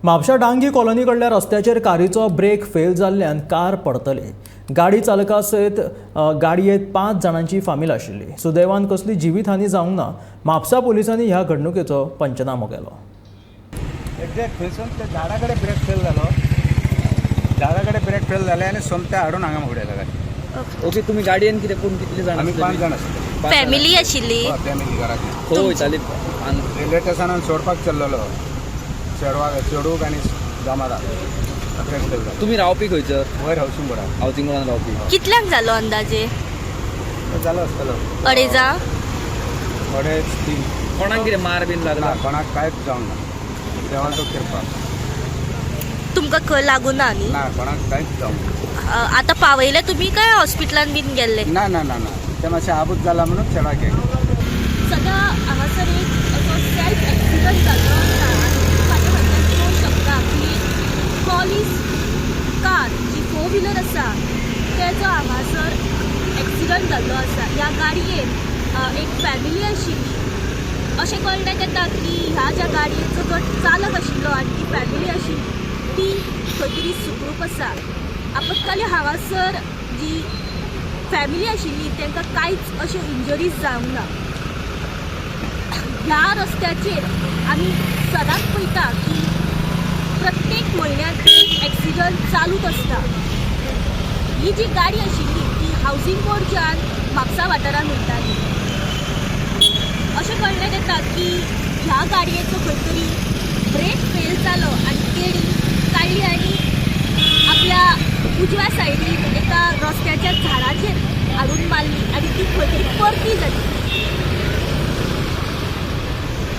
म्हापशा डांगी कॉलनी कडल्या रस्त्याचेर कारीचो brake fail जाल्ल्यान कार पडतली. गाडी चालका सयत गाडयेत 5 जाणांची फामील आशिल्ली. सुदैवान कसली जिवीतहानी जावंक ना. म्हापसा पोलिसांनी ह्या घडणुकेचो पंचनामो केलो. एक्झॅक्ट थंयसून त्या झाडा कडेन ब्रेक फेल जालो. झाडा कडेन ब्रेक फेल जाले आनी सोमते हाडून हांगा उडयला गाडी. ओके, तुम्ही गाडयेन कितें कोण कितले जाण आमी आसलेली? 5 जाण आसले. पांच जाण. फॅमिली आशिल्ली. फॅमिली घरातली. खंय वयताली? रेल्वे स्टेशनान सोडपाक चल्लेलो चेडवाक, चेडूक आनी जमारा. ब्रेक फेल जालो. तुम्ही रावपी खंयसर? वयर हावसिंग बोर्डार. हावसिंग बोर्डान रावपी. कितल्यांक जालो अंदाजे? जालो आसतलो अडेजा. अडेच तीन. कोणाक कितें मार बीन लागला? ना, कोणाक कांयच जावंक ना, देवाचो कृपा. तुमकां खंय लागूं ना न्ही? ना, कोणाक कांयच जावंक ना. आतां पावयले तुमी काय हॉस्पिटलान बीन गेल्ले? ना ना ना ना, ते मातशें आबूज जाला म्हणून चेडवाक गेले. सद्या हांगासर एक असो सेल्फ एक्सिडंट जाल्लो आसा आनी म्हाज्या फाटल्यान पळोवंक शकता की कॉलीस कार जी फोर व्हिलर आसा तेजो हांगासर एक्सिडंट जाल्लो आसा. ह्या गाडयेन एक फॅमिली आशिल्ली. अशें कळण्याक येता की ह्या ज्या गाडयेचो जो चालक आशिल्लो आनी ती फॅमिली आशिल्ली ती खंय तरी सुखरूप आसा. आपत्काली हांगासर जी फॅमिली आशिल्ली तांकां कांयच अश्यो इंजरीज जावंक ना. ह्या रस्त्याचेर आमी सदांच पळयता की प्रत्येक म्हयन्याक एक एक्सिडंट चालूच आसता. ही जी गाडी आशिल्ली ती हावसिंग बोर्डच्यान म्हापसा वाठारांत वयताली. अशें कळण्याक येता की ह्या गाडयेचो खंय तरी ब्रेक फेल जालो आनी तेणी काडली आनी आपल्या उजव्या सायडीन एका रस्त्याच्या झाडाचेर हाडून मारली आनी ती खंय तरी परती जाली.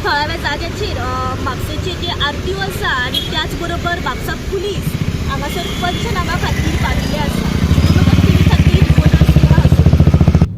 थळाव्या जाग्याचेर म्हापशेचे जे आर टी ओ आसा आनी त्याच बरोबर म्हापसा पुलीस हांगासर पंचनामा खातीर पाविल्ले आसा.